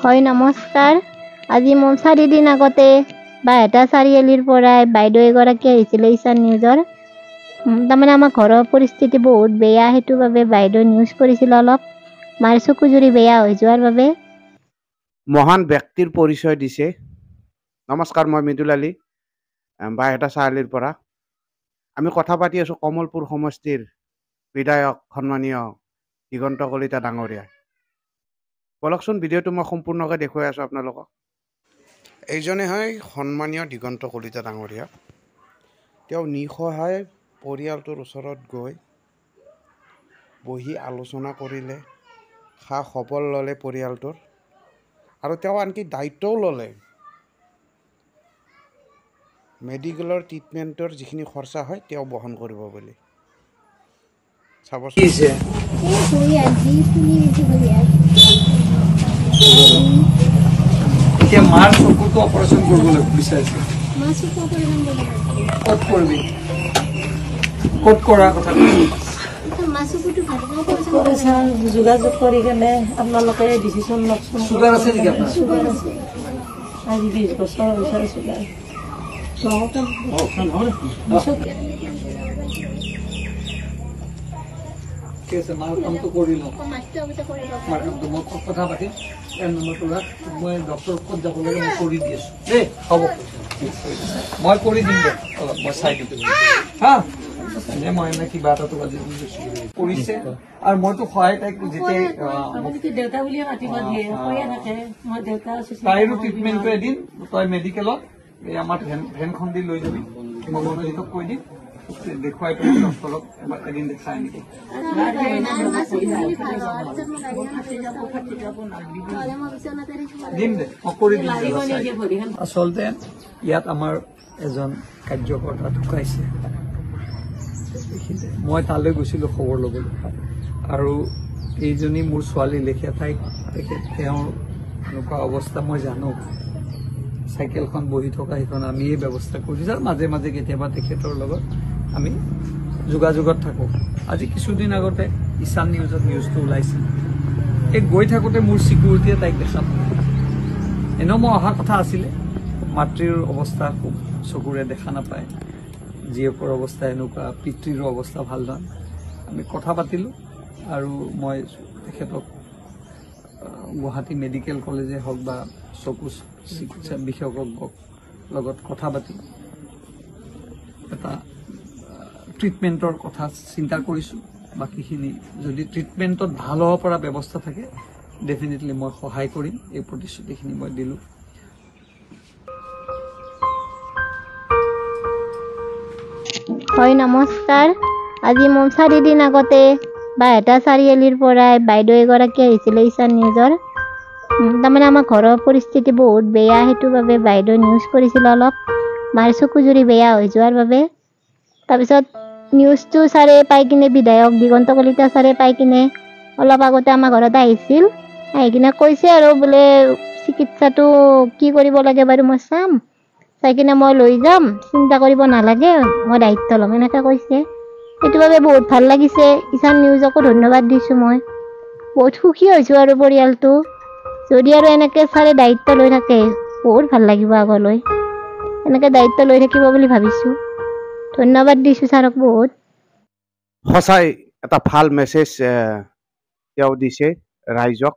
হয়, নমস্কাৰ। আজি মোৰ 4 দিন আগতে বাইহাটা চাৰিআলিৰ পৰাই বাইদেউ এগৰাকী আহিছিলে ঈশান নিউজৰ। তাৰমানে আমাৰ ঘৰৰ পৰিস্থিতি বহুত বেয়া, সেইটো বাবে বাইদেউ নিউজ কৰিছিল অলপ, মাৰ চকুজুৰি বেয়া হৈ যোৱাৰ বাবে। মহান ব্যক্তিৰ পৰিচয় দিছে। নমস্কাৰ, মই মৃদুল আলী, বাইহাটা চাৰিআলিৰ পৰা। আমি কথা পাতি আছোঁ কমলপুৰ সমষ্টিৰ বিধায়ক সন্মানীয় দিগন্ত কলিতা ডাঙৰীয়া। ব'লকচোন, ভিডিঅ'টো মই সম্পূৰ্ণকৈ দেখুৱাই আছোঁ আপোনালোকক। এইজনে হয় সন্মানীয় দিগন্ত কলিতা ডাঙৰীয়া। তেওঁ নিঃসহায় পৰিয়ালটোৰ ওচৰত গৈ বহি আলোচনা কৰিলে, খা খবৰ ল'লে পৰিয়ালটোৰ আৰু তেওঁ আনকি দায়িত্বও ল'লে, মেডিকেলৰ ট্ৰিটমেণ্টৰ যিখিনি খৰচা হয় তেওঁ বহন কৰিব বুলি। চাবচোন। এতিয়া মাৰ চকুটো অপাৰেশ্যন কৰিবলৈ বিচাৰিছে। ক'ত কৰিবি? ক'ত কৰাৰ কথা? যোগাযোগ কৰি কেনে আপোনালোকে ডিচিশ্যন লওকচোন। চুগাৰ আছে নেকি আপোনাৰ? চুগাৰ আছে, আজি 20 বছৰ হৈছে চুগাৰ। ঠিক আছে, মাৰ কামটো কৰি লওঁ। মাৰ কামটো মই কথা পাতিম। ইয়াৰ নম্বৰটো ৰাখ। মই ডক্টৰ ক'ত যাব লাগে মই কৰি দি আছো দেই। হ'ব, মই কৰি দিম দে, অলপ মই চাই দিম। হা, এনে মই এনে কিবা এটাটো আজি কৰিছে আৰু মইতো সহায় তাইক যেতিয়াই দেউতা বুলিয়ে মাতিব দিয়ে, কৈয়ে থাকে মই দেউতা আছো। তাইৰো ট্ৰিটমেণ্টটো এদিন তই মেডিকেলত এই আমাৰ ভেনখন দি লৈ যাবি। মই মনোজিতক কৈ দিম, দেখুৱাই পেলাই ডক্টৰক এবাৰ এদিন দেখাই আনিব দিম দে, মই কৰি দিম। আচলতে ইয়াত আমাৰ এজন কাৰ্যকৰ্তা ঢুকাইছে। মই তালৈ গৈছিলো খবৰ ল'বলৈ আৰু এইজনী মোৰ ছোৱালী লেখীয়া তাইক তেখেত তেওঁৰ এনেকুৱা অৱস্থা মই জানো। চাইকেলখন বহি থকা সেইখন আমিয়ে ব্যৱস্থা কৰি দিছোঁ আৰু মাজে মাজে কেতিয়াবা তেখেতৰ লগত আমি যোগাযোগত থাকোঁ। আজি কিছুদিন আগতে ঈশান নিউজত নিউজটো ওলাইছিল। এই গৈ থাকোঁতে মোৰ চিকিউৰিটিয়ে তাইক দেখা পালে। এনেও মই অহা কথা আছিলে। মাতৃৰ অৱস্থা খুব, চকুৰে দেখা নাপায়, জীয়েকৰ অৱস্থা এনেকুৱা, পিতৃৰো অৱস্থা ভাল নহয়। আমি কথা পাতিলোঁ আৰু মই তেখেতক গুৱাহাটী মেডিকেল কলেজে হওক বা চকু চিকিৎসা বিশেষজ্ঞক লগত কথা পাতি এটা ট্ৰিটমেণ্টৰ কথা চিন্তা কৰিছোঁ। বাকীখিনি যদি ট্ৰিটমেণ্টত ভাল হ'ব পৰা ব্যৱস্থা থাকে, ডেফিনেটলি মই সহায় কৰিম। এই প্ৰতিশ্ৰুতিখিনি মই দিলোঁ। হয়, নমস্কাৰ। আজি মোৰ 4 দিন আগতে বাইহাটা চাৰিআলিৰ পৰাই বাইদেউ এগৰাকী আহিছিলে ঈশান নিউজৰ। তাৰমানে আমাৰ ঘৰৰ পৰিস্থিতি বহুত বেয়া, সেইটো বাবে বাইদেউ নিউজ কৰিছিল অলপ, মাৰ চকুজুৰি বেয়া হৈ যোৱাৰ বাবে। তাৰপিছত নিউজটো ছাৰে পাই কিনে, বিধায়ক দিগন্ত কলিতা ছাৰে পাই কিনে অলপ আগতে আমাৰ ঘৰত আহিছিল। আহি কিনে কৈছে আৰু বোলে চিকিৎসাটো কি কৰিব লাগে বাৰু মই চাম, চাই কিনে মই লৈ যাম, চিন্তা কৰিব নালাগে, মই দায়িত্ব ল'ম, এনেকৈ কৈছে। সেইটো বাবে বহুত ভাল লাগিছে। ঈশান নিউজকো ধন্যবাদ দিছোঁ। মই বহুত সুখী হৈছোঁ আৰু পৰিয়ালটো যদি আৰু এনেকৈ ছাৰে দায়িত্ব লৈ থাকে, বহুত ভাল লাগিব। আগলৈ এনেকৈ দায়িত্ব লৈ থাকিব বুলি ভাবিছোঁ। ধন্যবাদ দিছোঁ ছাৰক বহুত। সঁচাই এটা ভাল মেছেজ তেওঁ দিছে ৰাইজক।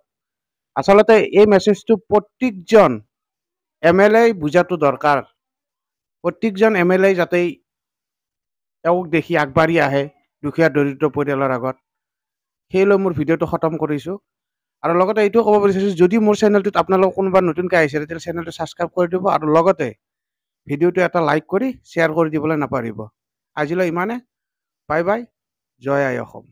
আচলতে এই মেছেজটো প্ৰত্যেকজন এম এল এ বুজাটো দৰকাৰ। প্ৰত্যেকজন এম এল এ যাতে তেওঁক দেখি আগবাঢ়ি আহে দুখীয়া দৰিদ্ৰ পৰিয়ালৰ আগত, সেই লৈ মোৰ ভিডিঅ'টো খতম কৰিছোঁ। আৰু লগতে এইটোও ক'ব বিচাৰিছোঁ, যদি মোৰ চেনেলটোত আপোনালোক কোনোবা নতুনকৈ আহিছে, তেতিয়াহ'লে চেনেলটো ছাবস্ক্ৰাইব কৰি দিব আৰু লগতে ভিডিঅ'টো এটা লাইক কৰি শ্বেয়াৰ কৰি দিবলৈ নাপাহৰিব। আজিলৈ ইমানে। বাই বাই, জয় আই অসম।